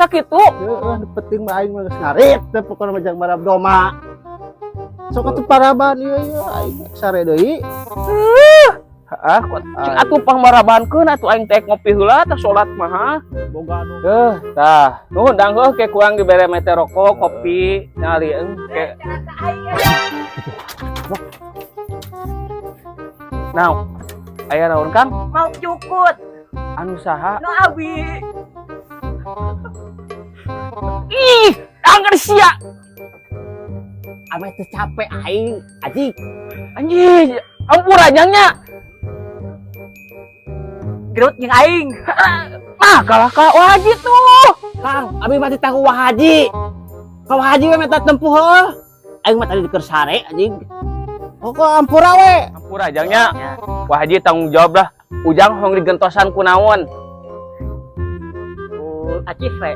Sakitu. Heeh, nu penting mah aing mah geus ngarit teh, pokona mah jang marab doma. Sok atuh paraban ieu ieu, aing sare deui. Heeh, cing atuh pangmarabankeun atuh, aing teh ngopi heula tah, salat mah. Ha. Boga anu. Heuh, tah. Nuhun dang, heuh, ke kurang dibere mete rokok, kopi, nyali ke. Nah, aya naon, Kang? Mau cukut. Anu saha? No abi. Ih, angger sia. Ame teh capek aing, aji. Anjing, ampura jangnya. Gerut jeung aing. Nah, kalah ka wajib tuh. Kang, abi mah titah Wa Haji. Ka Wa Haji we minta tempuh heuh. Aing mah tadi keur sare, anjing. Pokok ampura we. Ampura jangnya. Wah Haji tanggung jawab lah. Ujang hong digentosan ku naon? Oh, acis we.